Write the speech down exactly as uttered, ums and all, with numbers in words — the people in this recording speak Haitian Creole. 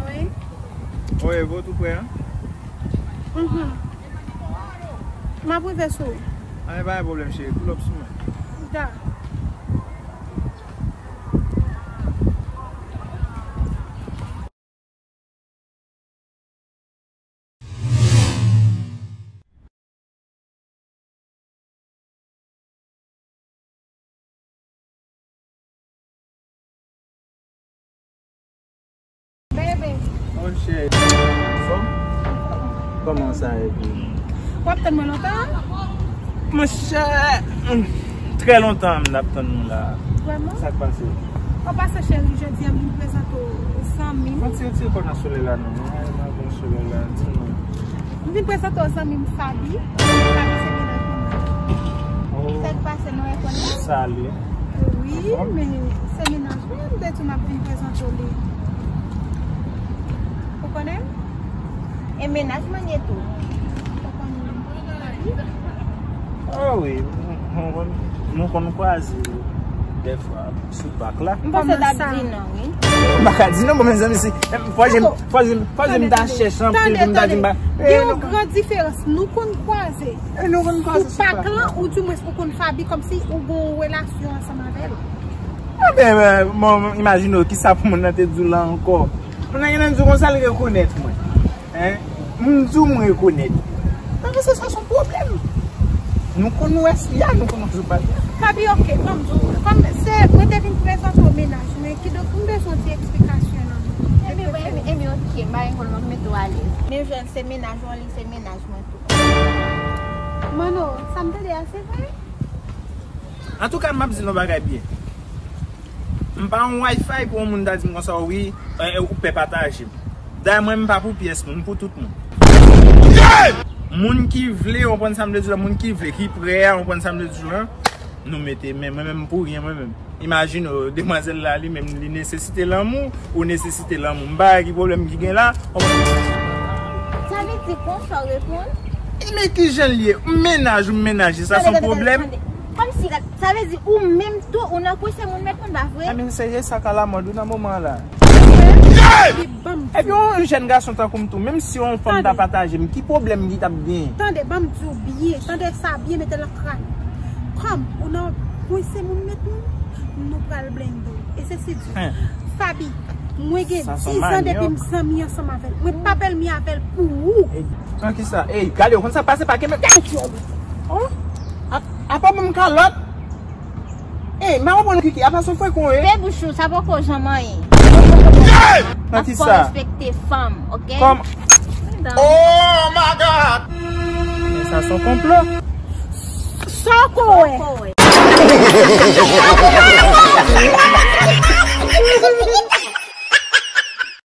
Wi. Wi, vo tou prè, an? Mhm. M ap rive sou ou. Anyen, pa gen pwoblèm, cheri. Pull up sou mwen. Da. Bebe. Mon chè. Anfòm? Kòman sa ye pou ou? W ap tann mwen lontan? Monchè, mm, trè lontan m ap tann nou la. Vrèman? Sa k pase? An pasan cheri, jodi a m vin prezante w zanmi m. Fon ti retire kò w nan solèy la non. Mwen renmen w nan solèy la, di mwen. M vin prezante w zanmi m Faby. Faby se mennaj mwen. Oh. Sa k pase, nou rekonèt? Salye. Wi, men se mennaj mwen, m te di w m ap vin prezante w li. Ou konnen? E mennaj mwen ye tou. Ou konnen Faby? Ah wi, nou konn, nou konn kwaze dèfwa. Sou pak la. M panse w t ap di non, wi. M pa ka di non, bon, mezanmi, si, fò je m, fò je m, fò je m ta chèche anpil pou m ta di m pa. Gen yon gran diferans. Nou konn kwaze. E nou konn kwaze sou pak la, oudimwens ou konn Faby, kòmsi ou gen yon relasyon ansanm avè l. Enben, bon, imajine w, kisa pou moun nan te di w la ankò? Moun nan gen nan di w konsa, l rekonèt mwen. Hein? M di w m rekonèt. Nan se sa, se yon pwoblèm. Nou konn wè si a, nou konn wè si pa. Faby, ok, ban m di w, kòm se, mwen te vin prezante w mennaj mwen, kidonk m bezwen ti eksplikasyon nan men w. Ebyen, ebyen, ebyen, ok, m pa gen pwoblèm, m ap mete w alèz. Men jwenn se mennaj mwen, li se mennaj mwen tou. Mano, sa m tande a, se vre? Antouka, m ap di nou yon bagay byen. M pa yon wifi pou yon moun ta di m konsa, wi, eh, ou pè pataje m. Dayè, mwen, m pa pou pyès moun, m pou tout moun. Moun ki vle, w konprann sa m vle di w la, moun ki vle, ki prè a, w konprann sa m vle di w la, nou mete men, mwen menm, m pou ryen, mwen menm. Imajine w, demwazèl la, li menm, li nesesite lanmou, ou nesesite lanmou. M pa wè ki pwoblèm ki gen la, w konprann? Sa vle di konsa w reponn? E men ki jan l ye? M mennaj, m mennaj, sa se yon pwoblèm? Kòmsi, sa vle di ou menm tou, ou nan kwen se moun met moun, pa vre? Enben, se sa k alamòd wi nan moman an la. Epi yon jèn gason tankou m tou, menm si yon fanm ta pataje m, ki pwoblèm ki t ap genyen? Tande, ban m di w byen, tande sa byen, mete l nan kràn. Kòm ou nan kwen se moun met moun, nou pral blende w. E se si di. Faby, mwen gen dizan depi m zanmi ansanm avè l. Mwen pa bèlmi avè l pou ou. Nan kisa? Ey, gade, ou konn sa pase pa kenbe. Oh! Apa ban m kalòt? Ey, m pa konprann kiki, apa se frekan w ye? Fè bouch ou, sa poko janm anyen. Nan kisa? Ap fò respekte fanm, ok? Kòm. Oh my God! Men sa se yon konplo. Sa w ko wè? Sa w ko wè?